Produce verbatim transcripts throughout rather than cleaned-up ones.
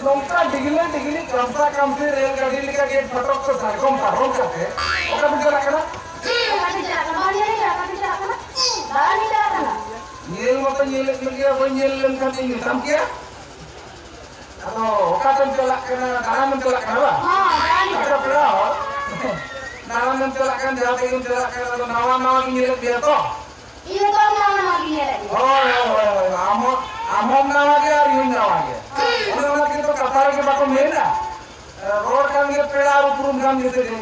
ᱱᱚᱝᱠᱟ ᱰᱤᱜᱽᱞᱟᱹ ᱰᱤᱜᱽᱞᱤ ᱠᱟᱢᱥᱟ ᱠᱟᱢᱥᱤ ᱨᱮᱞ ᱜᱟᱹᱰᱤ ᱞᱮᱠᱟ ᱜᱮ ᱯᱷᱟᱴᱚᱠ ᱠᱚ ᱥᱟᱨᱡᱚᱢ ᱯᱟᱨᱚᱢ ᱠᱟᱛᱮ ᱚᱠᱟ ᱯᱮ ᱪᱟᱞᱟᱜ ᱠᱟᱱᱟ? ᱚᱠᱟ ᱯᱮ ᱪᱟᱞᱟᱜ ᱠᱟᱱᱟ? ᱵᱟᱝ ᱧᱮᱞ ᱦᱩᱭᱩᱜ ᱠᱟᱱᱟ, ᱚᱠᱟ ᱯᱮ ᱪᱟᱞᱟᱜ ᱠᱟᱱᱟ? ᱫᱟᱬᱟᱱ ᱤᱧ ᱪᱟᱞᱟᱜ ᱠᱟᱱᱟ᱾ ᱧᱮᱞ ᱢᱟᱛᱚ ᱧᱮᱞᱮᱫ ᱢᱮ ᱜᱮᱭᱟ, ᱵᱟᱹᱧ ᱧᱮᱞ ᱞᱮᱱᱠᱷᱟᱱ ᱤᱧ ᱢᱮᱛᱟᱢ ᱠᱮᱭᱟ᱾ ᱟᱫᱚ ᱚᱠᱟ ᱛᱮᱢ ᱪᱟᱞᱟᱜ ᱠᱟᱱᱟ? ᱫᱟᱬᱟᱱᱮᱢ ᱪᱟᱞᱟᱜ ᱠᱟᱱᱟ ᱵᱟᱝ? ᱦᱚᱸ, ᱫᱟᱬᱟᱱ ᱤᱧ ᱟᱪᱪᱷᱟ, ᱪᱟᱞᱟᱜ ᱯᱮᱲᱟ ᱦᱚᱲ, ᱫᱟᱬᱟᱱᱮᱢ ᱪᱟᱞᱟᱜ ᱠᱟᱱ, ᱡᱟᱦᱟᱸ ᱛᱮᱜᱮᱢ ᱪᱟᱞᱟᱜ ᱠᱟᱱ, ᱟᱫᱚ ᱱᱟᱣᱟ ᱱᱟᱣᱟ ᱜᱤᱧ ᱧᱮᱞᱮᱫ ᱢᱮᱭᱟ ᱛᱚ᱾ ᱤᱧ ᱦᱚᱸ ᱛᱚ ᱱᱟᱣᱟ ᱱᱟᱣᱟ ᱜᱤᱧ ᱧᱮᱞᱮᱫ ᱢᱮᱭᱟ᱾ ᱦᱳᱭ, ᱦᱳᱭ, ᱦᱳᱭ, ᱦᱳᱭ᱾ ᱟᱢ ᱦᱚᱸ, ᱟᱢ ᱦᱚᱸᱢ ᱱᱟᱣᱟ ᱜᱮᱭᱟ ᱟᱨ ᱤᱧ ᱦᱚᱸᱧ ᱱᱟᱣᱟ ᱜᱮᱭᱟ᱾ ᱦᱳᱭ᱾ ᱚᱱᱮ ᱚᱱᱟ ᱛᱮᱜᱮ ᱛᱚ ᱠᱟᱛᱷᱟ ᱨᱮᱜᱮ ᱵᱟᱠᱚ ᱢᱮᱱᱟ, ᱨᱚᱲ ᱠᱟᱱ ᱜᱮ ᱯᱮᱲᱟ ᱟᱨ ᱩᱯᱨᱩᱢ ᱠᱟᱱ ᱜᱮ ᱥᱟᱹᱜᱟᱹᱭ᱾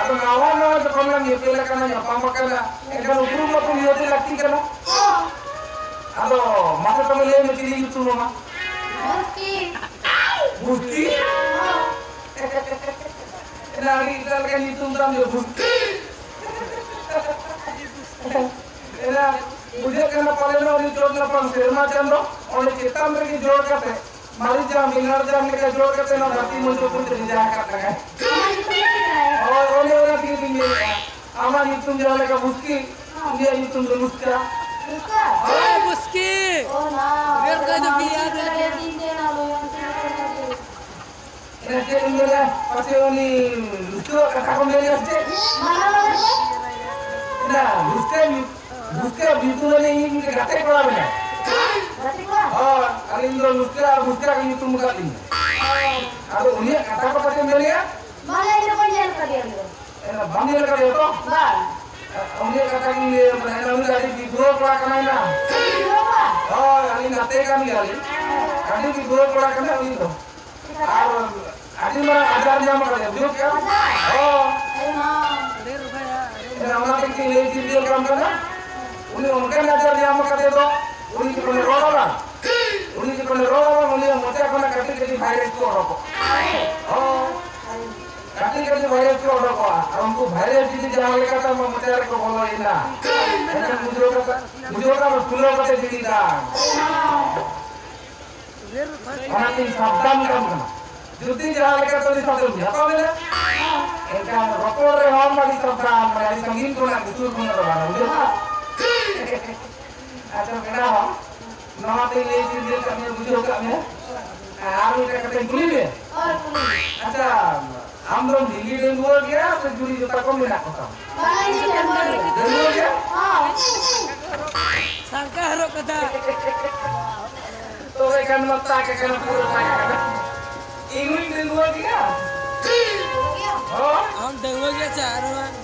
ᱟᱫᱚ ᱱᱟᱣᱟ ᱱᱟᱣᱟ ᱡᱚᱠᱷᱚᱱ ᱞᱟᱝ ᱧᱮᱯᱮᱞ ᱟᱠᱟᱱᱟ, ᱧᱟᱯᱟᱢ ᱟᱠᱟᱱᱟ, ᱮᱱᱠᱷᱟᱱ ᱩᱯᱨᱩᱢ ᱢᱟᱛᱚ ᱱᱤᱦᱟᱹᱛ ᱞᱟᱹᱠᱛᱤ ᱠᱟᱱᱟ᱾ ᱦᱳᱭ᱾ ᱟᱫᱚ ᱢᱟᱥᱮ ᱛᱚᱵᱮ ᱞᱟᱹᱭ ᱢᱮ, ᱪᱤᱞᱤ ᱧᱩᱛᱩᱢ ᱟᱢᱟᱜ? ᱵᱩᱥᱠᱤ᱾ ᱵᱩᱥᱠᱤ? ᱦᱳᱭ᱾ ᱮᱱᱟ ᱟᱹᱰᱤ ᱮᱴᱟᱜ ᱞᱮᱠᱟ ᱧᱩᱛᱩᱢ ᱛᱟᱢ ᱫᱚ, ᱵᱩᱥᱠᱤ᱾ ᱮᱱᱟ ᱵᱩᱡᱷᱟᱹᱜ ᱠᱟᱱᱟ ᱯᱟᱞᱮᱱ ᱩᱱᱤ ᱪᱚᱴ ᱞᱟᱯᱷᱟᱝ ᱥᱮᱨᱢᱟ ᱪᱟᱸᱫᱚ ᱚᱸᱰᱮ ᱪᱮᱛᱟᱱ ᱨᱮᱜᱮ ᱡᱳᱨ ᱠᱟᱛᱮ ᱢᱟᱹᱨᱤᱪ ᱡᱟᱝ, ᱵᱮᱸᱜᱟᱲ ᱡᱟᱝ ᱞᱮᱠᱟ ᱡᱚ ᱠᱟᱛᱮ ᱱᱚᱣᱟ ᱫᱷᱟᱹᱨᱛᱤ ᱢᱚᱧᱪᱚ ᱯᱩᱨᱤ ᱛᱮ ᱵᱷᱮᱡᱟ ᱟᱠᱟᱫ ᱞᱟᱝᱟᱭ᱾ ᱟᱢᱟᱜ ᱧᱩᱛᱩᱢ ᱫᱚ ᱪᱮᱫ ᱠᱟᱱᱟ? ᱦᱳᱭ, ᱚᱱᱮ ᱚᱱᱟ ᱛᱮᱜᱮ ᱵᱤᱱ ᱧᱮᱞᱮᱫᱼᱟ᱾ ᱟᱢᱟᱜ ᱧᱩᱛᱩᱢ ᱡᱟᱦᱟᱸ ᱞᱮᱠᱟ ᱵᱩᱥᱠᱤ, ᱩᱱᱤᱭᱟᱜ ᱧᱩᱛᱩᱢ ᱫᱚ ᱞᱩᱥᱠᱟ᱾ ᱞᱩᱥᱠᱟ? ᱦᱳᱭ, ᱵᱩᱥᱠᱤ᱾ ᱚ, ᱱᱟ᱾ ᱵᱮᱨ ᱫᱚ ᱫᱚ ᱵᱤᱭᱟ ᱫᱚ ᱫᱚ ᱫᱤᱱ ᱫᱤᱱ ᱟᱞᱚ ᱭᱟᱢ ᱪᱮᱫ ᱠᱚ ᱞᱟᱹᱜᱤᱫ᱾ ᱮᱱᱟ ᱪᱮᱫ ᱮᱢ ᱢᱮᱱᱟ? ᱯᱟᱪᱮ ᱩᱱᱤ ᱞᱩᱥᱠᱟᱹᱣᱟᱜ ᱠᱟᱛᱷᱟ ᱠᱚᱢ ᱢᱮᱱᱮᱫᱼᱟ ᱥᱮ ᱪᱮᱫ? ᱢᱟᱱᱟ ᱵᱟᱵᱟ ᱠᱚ? ᱮᱱᱟ ᱞᱩᱥᱠᱟᱹ ᱧᱩ-, ᱞᱩᱥᱠᱟᱹ ᱧᱩᱛᱩᱢ ᱟᱹᱞᱤᱧ ᱤᱧ ᱢᱤᱫᱴᱮᱱ ᱜᱟᱛᱮ ᱠᱚᱲᱟ ᱢᱮᱱᱟᱭᱟ᱾ ᱜᱟᱛᱮ ᱠᱚᱲᱟ? ᱦᱳᱭ, ᱟᱹᱞᱤᱧ ᱫᱚ ᱞᱩᱥᱠᱟᱹ ᱟᱨ ᱵᱩᱥᱠᱟᱹ ᱜᱮ ᱧᱩᱛᱩᱢ ᱟᱠᱟᱫ ᱞᱤᱧᱟ᱾ ᱟᱫᱚ ᱩᱱᱤᱭᱟᱜ ᱠᱟᱛᱷᱟ ᱠᱚ ᱯᱟᱪᱮᱢ ᱢᱮᱱᱮᱫᱼᱟ? ᱵᱟᱝᱟ, ᱤᱧ ᱫᱚ ᱵᱟᱹᱧ ᱧᱮᱞ ᱟᱠᱟᱫᱮᱭᱟ ᱩᱱᱤ ᱫᱚ᱾ ᱮᱱᱟ ᱵᱟᱢ ᱧᱮᱞ ᱟᱠᱟᱫᱮᱭᱟ ᱛᱚ? ᱵᱟᱝ᱾ ᱩᱱᱤᱭᱟᱜ ᱠᱟᱛᱷᱟ ᱜᱤᱧ ᱞᱟᱹᱭ ᱟᱢ ᱠᱟᱱᱟ, ᱮᱱᱟ ᱩᱱᱤ ᱫᱚ ᱟᱹᱰᱤ ᱵᱤᱫᱽᱨᱳᱦᱚ ᱠᱚᱲᱟ ᱠᱟᱱᱟᱭ ᱱᱟ᱾ ᱵᱤᱫᱽᱨᱳᱦᱚ ᱠᱚᱲᱟ? ᱦᱳᱭ, ᱟᱹᱞᱤᱧ ᱜᱟᱛᱮ ᱠᱟᱱ ᱜᱮᱭᱟᱞᱤᱧ᱾ ᱟᱹᱰᱤ ᱵᱤᱫᱽᱨᱳᱦᱚ ᱠᱚᱲᱟ ᱠᱟᱱᱟᱭ ᱩᱱᱤ ᱫᱚ᱾ ᱟᱨ ᱟᱹᱰᱤ ᱢᱟᱨᱟᱝ ᱟᱡᱟᱨ ᱧᱟᱢ ᱟᱠᱟᱫᱮᱭᱟ, ᱵᱩᱡᱷᱟᱹᱣ ᱠᱮᱜᱼᱟ? ᱦᱳᱭ᱾ ᱮᱱᱟ ᱚᱱᱟ ᱛᱮᱜᱮ ᱞᱟᱹᱭ ᱪᱤᱱᱛᱟᱹ ᱠᱟᱱ ᱠᱟᱱᱟ᱾ ᱩᱱᱤ ᱚᱱᱠᱟᱱ ᱟᱡᱟᱨ ᱧᱟᱢ ᱟᱠᱟᱫᱮ ᱫᱚ, ᱩᱱᱤ ᱡᱚᱠᱷᱚᱱᱮ ᱨᱚᱲᱟ ᱵᱟᱝ, ᱩᱱᱤ ᱡᱚᱠᱷᱚᱱᱮ ᱨᱚᱲᱟ ᱵᱟᱝ, ᱩᱱᱤᱭᱟᱜ ᱢᱚᱪᱟ ᱠᱷᱚᱱᱟᱜ ᱠᱟᱹᱴᱤᱡ ᱠᱟᱹᱴᱤᱡ ᱵᱷᱟᱭᱨᱟᱥ ᱠᱚ ᱚᱰᱚᱠᱚᱜᱼᱟ᱾ ᱦᱳᱭ᱾ ᱠᱟᱹᱴᱤᱡ ᱠᱟᱹᱴᱤᱡ ᱵᱷᱟᱭᱨᱟᱥ ᱠᱚ ᱚᱰᱚᱠᱚᱜᱼᱟ᱾ ᱟᱨ ᱩᱱᱠᱩ ᱵᱷᱟᱭᱨᱟᱥ ᱡᱩᱫᱤ ᱡᱟᱦᱟᱸ ᱞᱮᱠᱟᱛᱮ ᱟᱢᱟᱜ ᱢᱚᱪᱟ ᱨᱮᱠᱚ ᱵᱚᱞᱚᱭᱮᱱᱟ, ᱮᱱᱠᱷᱟᱱ ᱵᱩᱡᱷᱟᱹᱣ ᱠᱟᱜ ᱢᱮ, ᱵᱩᱡᱷᱟᱹᱣ ᱠᱟᱜ ᱢᱮ, ᱯᱷᱩᱞᱟᱹᱣ ᱠᱟᱛᱮ ᱡᱤᱣᱤ ᱫᱟᱱ᱾ ᱚᱱᱟᱛᱤᱧ ᱥᱟᱵᱫᱷᱟᱱ ᱠᱟᱱ ᱠᱟᱱᱟ᱾ ᱡᱩᱫᱤ ᱡᱟᱦᱟᱸ ᱞᱮᱠᱟ ᱛᱮ ᱩᱱᱤ ᱥᱟᱶᱛᱮᱢ ᱧᱟᱯᱟᱢ ᱮᱱᱟ, ᱮᱱᱠᱷᱟᱱ ᱨᱚᱯᱚᱲ ᱨᱮᱦᱚᱸ ᱟᱹᱰᱤ ᱥᱟᱵᱫᱷᱟᱱ, ᱢᱟᱱᱮ ᱟᱹᱰᱤ ᱥᱟᱺᱜᱤᱧ ᱠᱷᱚᱱᱟᱜ ᱜᱮ, ᱥᱩᱨ ᱠᱷᱚᱱᱟᱜ ᱫᱚ ᱵᱟᱝ, ᱵᱩᱡᱷᱟᱹᱣ? ᱟᱪᱪᱷᱟ, ᱯᱮᱲᱟ ᱦᱚᱸ, ᱱᱚᱣᱟ ᱛᱮᱧ ᱞᱟᱹᱭ ᱪᱤᱱᱛᱟᱹ ᱠᱟᱜ ᱢᱮᱭᱟ, ᱵᱩᱡᱷᱟᱹᱣ ᱠᱟᱜ ᱢᱮᱭᱟ᱾ ᱟᱨ ᱢᱤᱫᱴᱟᱝ ᱠᱟᱛᱷᱟᱧ ᱠᱩᱞᱤ ᱢᱮᱭᱟ᱾ ᱦᱳᱭ, ᱠᱩᱞᱤ ᱢᱮ᱾ ᱟᱪᱪᱷᱟ, ᱟᱢ ᱫᱚᱢ ᱰᱷᱤᱝᱜᱤ ᱰᱟᱺᱜᱩᱣᱟᱹ ᱜᱮᱭᱟ ᱥᱮ ᱡᱩᱨᱤ ᱡᱚᱛᱟ ᱠᱚ ᱢᱮᱱᱟᱜ ᱠᱚᱛᱟᱢ? ᱵᱟᱝ, ᱤᱧ ᱫᱚ ᱰᱟᱺᱜᱩᱣᱟᱹ ᱜᱮ᱾ ᱰᱟᱺᱜᱩᱣᱟᱹ ᱜᱮ? ᱦᱚᱸ᱾ ᱥᱟᱝᱠᱟ ᱦᱚᱨᱚᱜ ᱠᱟᱫᱟ᱾ ᱛᱚᱵᱮ ᱠᱷᱟᱱ ᱢᱟ ᱛᱟᱠ ᱟᱠᱟᱱᱟ, ᱯᱩᱨᱟᱹ ᱛᱟᱠ ᱟᱠᱟᱱᱟ᱾ ᱤᱧ ᱦᱚᱸᱧ ᱰᱟᱺᱜᱩᱣᱟᱹ ᱜᱮᱭᱟ᱾ ᱦᱳᱭ᱾ ᱟᱢ ᱰᱟᱺᱜᱩᱣᱟᱹ ᱜᱮᱭᱟ ᱪᱮ ᱟᱨ ᱵᱟᱝ?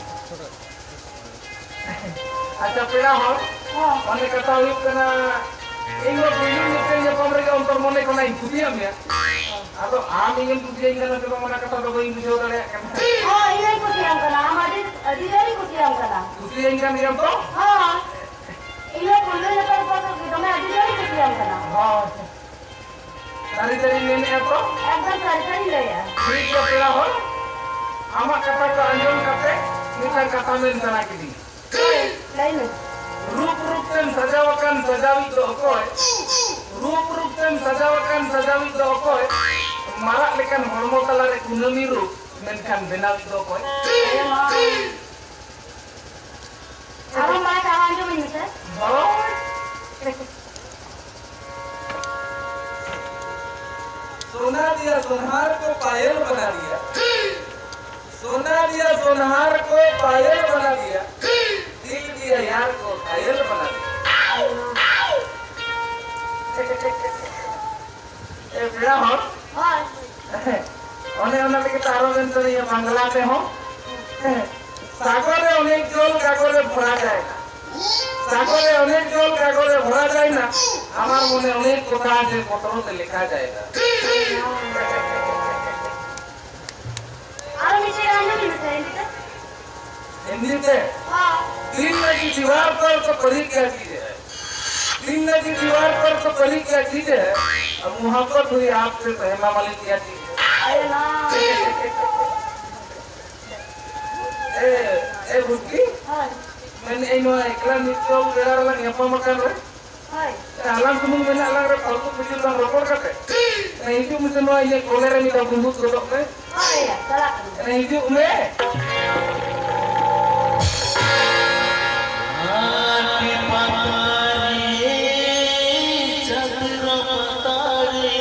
ᱟᱪᱪᱷᱟ, ᱯᱮᱲᱟ ᱦᱚᱲ, ᱦᱚᱸ᱾ ᱚᱱᱮ ᱠᱟᱛᱷᱟ ᱦᱩᱭᱩᱜ ᱠᱟᱱᱟ, ᱤᱧ ᱫᱚ ᱯᱩᱭᱞᱩ ᱧᱮᱯᱮᱞ ᱧᱟᱯᱟᱢ ᱨᱮᱜᱮ ᱚᱱᱛᱚᱨ ᱢᱚᱱᱮ ᱠᱷᱚᱱᱟᱜ ᱤᱧ ᱠᱩᱥᱤᱭᱟᱜ ᱢᱮᱭᱟ᱾ ᱟᱫᱚ ᱟᱢ ᱤᱧᱮᱢ ᱠᱩᱥᱤᱭᱟᱹᱧ ᱠᱟᱱᱟ ᱥᱮ ᱵᱟᱝ, ᱚᱱᱟ ᱠᱟᱛᱷᱟ ᱫᱚ ᱵᱟᱹᱧ ᱵᱩᱡᱷᱟᱹᱣ ᱫᱟᱲᱮᱭᱟᱜ ᱠᱟᱱᱟ᱾ ᱦᱚᱸ, ᱤᱧ ᱦᱚᱸᱧ ᱠᱩᱥᱤᱭᱟᱢ ᱠᱟᱱᱟ, ᱟᱢ ᱟᱹᱰᱤ, ᱟᱹᱰᱤ ᱡᱳᱨᱤᱧ ᱠᱩᱥᱤᱭᱟᱢ ᱠᱟᱱᱟ᱾ ᱠᱩᱥᱤᱭᱟᱹᱧ ᱠᱟᱱ ᱜᱮᱭᱟᱢ ᱛᱚ? ᱦᱚᱸ, ᱤᱧ ᱦᱚᱸ ᱯᱩᱭᱞᱩ ᱧᱮᱯᱮᱞ ᱯᱚᱨ ᱫᱚ ᱫᱚᱢᱮ ᱟᱹᱰᱤ ᱡᱳᱨᱤᱧ ᱠᱩᱥᱤᱭᱟᱢ ᱠᱟᱱᱟ᱾ ᱦᱚᱸ᱾ ᱥᱟᱹᱨᱤ ᱥᱟᱹᱨᱤᱧ ᱢᱮᱱᱮᱫᱼᱟ ᱛᱚ? ᱮᱠᱫᱚᱢ ᱥᱟᱹᱨᱤ ᱥᱟᱹᱨᱤᱧ ᱞᱟᱹᱭᱮᱫᱼᱟ᱾ ᱴᱷᱤᱠ ᱜᱮᱭᱟ ᱯᱮᱲᱟ ᱦᱚᱲ, ᱟᱢᱟᱜ ᱠᱟᱛᱷᱟ ᱠᱚ ᱟᱸᱡᱚᱢ ᱠᱟᱛᱮ ᱢᱤᱫᱴᱟᱝ ᱠᱟᱛᱷᱟ ᱢᱮᱱ ᱥᱟᱱᱟ ᱠᱤᱫᱤᱧᱟ᱾ ᱞᱟᱹᱭ ᱢᱮ᱾ ᱨᱩᱯ ᱨᱩᱯ ᱛᱮᱢ ᱥᱟᱡᱟᱣ ᱟᱠᱟᱱ ᱥᱟᱡᱟᱣᱤᱡ ᱫᱚ ᱚᱠᱚᱭ? ᱨᱩᱯ ᱨᱩᱯ ᱛᱮᱢ ᱥᱟᱡᱟᱣ ᱟᱠᱟᱱ ᱥᱟᱡᱟᱣᱤᱡ ᱫᱚ ᱚᱠᱚᱭ? ᱢᱟᱨᱟᱜ ᱞᱮᱠᱟᱱ ᱦᱚᱲᱢᱚ ᱛᱟᱞᱟᱨᱮ ᱠᱩᱱᱟᱹᱢᱤ ᱨᱩᱯ, ᱢᱮᱱᱠᱷᱟᱱ ᱵᱮᱱᱟᱣᱤᱡ ᱫᱚ ᱚᱠᱚᱭ? ᱟᱨᱦᱚᱸ ᱢᱟᱲᱟᱝ ᱟᱨᱦᱚᱸ ᱟᱸᱡᱚᱢᱟᱹᱧ ᱢᱮᱥᱮ᱾ ᱦᱳᱭ᱾ सोना दिया सोनार को पायल बना दिया, सोना दिया सोनार को पायल बना दिया, दिल दिया यार को घायल बना दिया। এ, বিয়া হল? হয়। অনেক অনেক তারও বেঞ্চনীয় বাংলাতে হোক। সাগরে অনেক জল, কাগজে ভরা যায় না। সাগরে অনেক জল, কাগজে ভরা যায় না। আমার মনে অনেক কথা আছে, পত্রতে লেখা যায় না। আরো নিচে আনো নিচে, নিচে। हिंदी से? हाँ। दिन में की दीवार पर तो परी क्या चीज है? दिन में की दीवार पर तो परी क्या चीज है? अब मोहब्बत हुई आपसे तो हेमा मालिनी क्या चीज है? अरे ना। ए, ए बुद्धि? हाँ। मैंने इन एकला नित्य बेड़ा वाला नियम मकान रे। ᱦᱳᱭ᱾ ᱟᱞᱟᱝ ᱥᱩᱢᱩᱝ ᱢᱮᱱᱟᱜ ᱞᱟᱝ ᱨᱮ ᱯᱷᱟᱞᱛᱩ ᱯᱷᱤᱡᱩᱞ ᱞᱟᱝ ᱨᱚᱯᱚᱲ ᱠᱟᱛᱮ᱾ ᱦᱤᱡᱩᱜ ᱢᱮᱥᱮ ᱱᱚᱣᱟ ᱤᱧᱟᱹᱜ ᱠᱚᱞᱮ ᱨᱮ ᱢᱤᱫ ᱫᱷᱟᱣ ᱵᱩᱸᱵᱩᱫ ᱜᱚᱫᱚᱜ ᱢᱮ᱾ ᱦᱳᱭ, ᱪᱟᱞᱟᱜ ᱠᱟᱹᱱᱟᱹᱧ᱾ ᱦᱤᱡᱩᱜ ᱢᱮ᱾ ᱦᱟᱴ ᱯᱟᱛᱟ ᱨᱮ, ᱪᱟᱸᱫᱽᱨᱟ ᱯᱟᱛᱟ ᱨᱮ,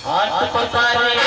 ᱦᱟᱴ ᱯᱟᱛᱟ ᱨᱮ